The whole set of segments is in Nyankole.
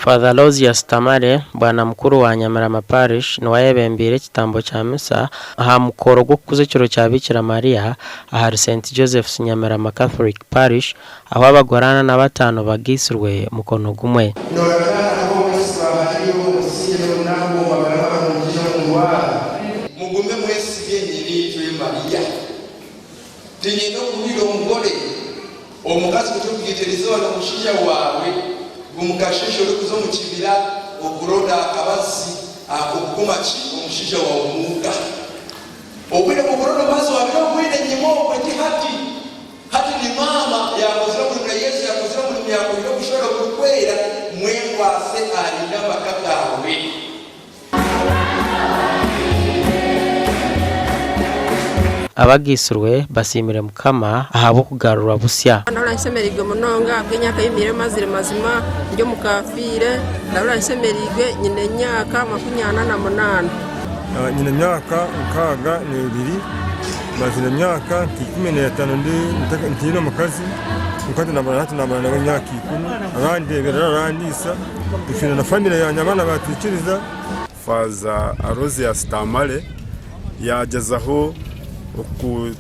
Father Aloysius Tamale, Bwanamukuru wa Nyamirama Parish niwe ayebembeire ekitambo kya misa aha mukoro gw'okukuza ekiro kya Bikira Maria ahari Saint Joseph's Nyamirama Catholic Parish ahu abagore ana na bataano bagaitsirwe mukono gumwe. Nooragaana kuba omwesigwa ahari obu obusingye n'obunaku omu magara marungi n'omu ndwara? Mugume mwesige Nyiniitwe Mariya. Tinyenda okuhurira omugore, omukazi ku turikugyeta erizooba n'omushaija waawe ngu mukasheeshe orikuza omu kibira okuronda akabazi ak'okukoma ki omushaija waawe omuuka. Obwire bw'okuronda omubazi wabaire obwire enyima okwe ti hati. Hati ni maama yaakozire omurimo na Yesu yaakozire omurimo yaakuhaire obushwere oburikwera mwekwase arinde amaka gaawe. Abagaitsirwe basiimire Mukama ahabw'okugarurwa busya. Ndahurira nshemereirwe munonga ahabw'emyaka ei mbaire mazire mazima ndi omukafiire. Ndahurira nshemereirwe nyine emyaka 48. Nyine emyaka 62, mazire emyaka nka 15 ntaine mukazi kwonka hati namara nawe emyaka 10, arandeeberera arandiisa. Ntwire na famire yangye abaana batwikiriza. Faaza Aloysius Tamale yaagyezaho oku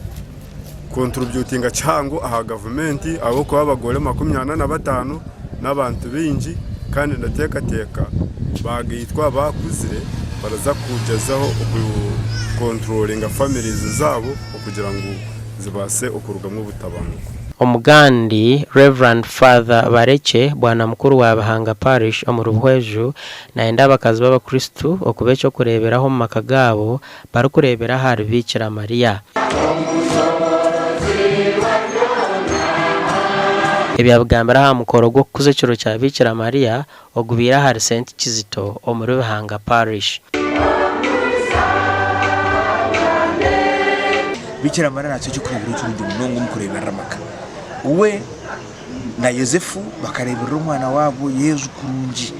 konturubyutinga kihango aha gavumenti ahabw'okuba abagore 45 n'abantu baingi kandi ndateekateeka baagaitwa baakuzire baraza kugyezaho oku konturoringa families zaabo okugira ngu zibaase okurugamu obutabanguko. Omugandi Rev. Father Barekye, Bwanamukuru wa Bihanga Parish omuri Buhweju, nayenda abakazi b'abakristu okuba eky'okureeberaho omu maka gaabo barikureebera ahari Biikira Maria. Ebi abigambire aha mukoro gw'okukuza ekiro kya Biikira Maria ogubaire ahari Saint Kizito omuri Bihanga Parish. Bikira Maria naatuha eky'okureeberaho kirungi munonga omu kureeberera amaka. We na Yosefu bakareeberera omwana waabo Yesu kurungi.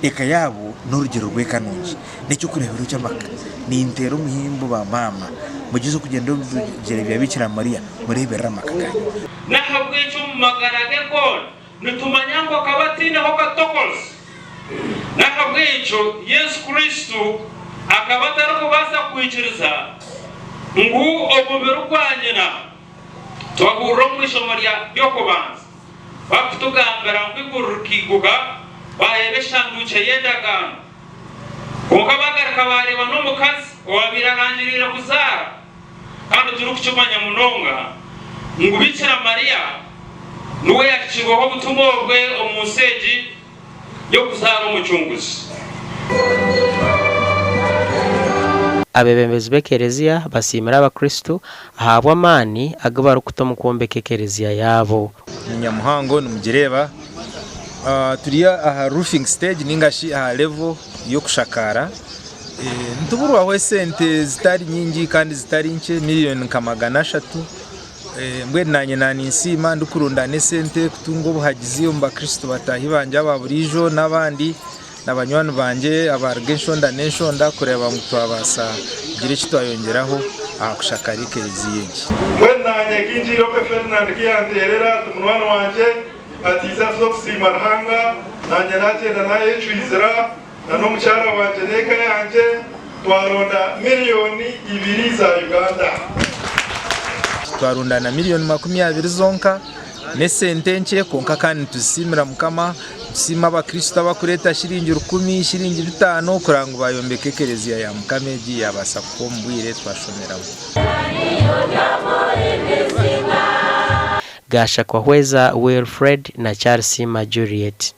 Eka yaabo n'orugyero rw'eka nungi. N'eky'okureeberaho ky'amaka. Ninteera omuhimbo bamaama, mugyeze kugyenda omu bigyere bya Bikira Maria mureeberere amaka gaanyu. N'ahabw'ekyo omu magara ge goona Nitumanya ngu akaba ataineho katokozi. N'ahabw'ekyo Yesu Kristo akaba atarikubaasa kwikiriza ngu omubiri gwa nyina, twahurira omu ishomo ry'okubanza barikutugambira ngu eiguru rikaiguka baareeba eshanduukye y'endagaano, kwonka baagaruka baareeba n'omukazi owaabaire arangiriire kuzaara. Kandi turikukimanya munonga ngu Bikira Mariya niwe yahikirweho obutumwa obwe omu nsi egi y'okuzaara Omucunguzi. Abeebembezi b'ekereziya basiimire abakristu ahabw'amaani agu barikuta omu kwombeka ekereziya yaabo. Ni Nyamuhango nimugireeba. Turi aha roofing stage ninga shi aha level y'okushakaara. Nituburwaho esente zitari nyingi kandi zitari nkye miriyoni nka 300. Mbwenu naanye naninsiima ndikurundaana esente kutunga obuhagizi omu bakristo bataahi bangye aba buriijo n'abandi na banywani bangye abaruga enshonda n'enshonda kureeba ngu twabaasa kugira eki twayongyeraho aha kushakara ekereziya egi. Mbwenu naanye nkingiire okwe Ferdinand ku yanteerera ati munywani wangye ati iza tuze kusiima Ruhanga, naanye nagyenda nayecwizira na n'omukyara wangye n'eka yangye twaronda miriyoni ibiri za Uganda. Twarundaana miriyoni 20 zonka. N'esente nkye kwonka kandi nituzisiimira Mukama. Nitusiima abakristo abarikureeta shiringi rukumi, shiringi bitaano kureba ngu bayombeka ekereziya ya Mukama egi yabaasa kuhwa omu bwire twashomeramu. Gashakwa Hweza Wilfred na Kyarisiima Juliet.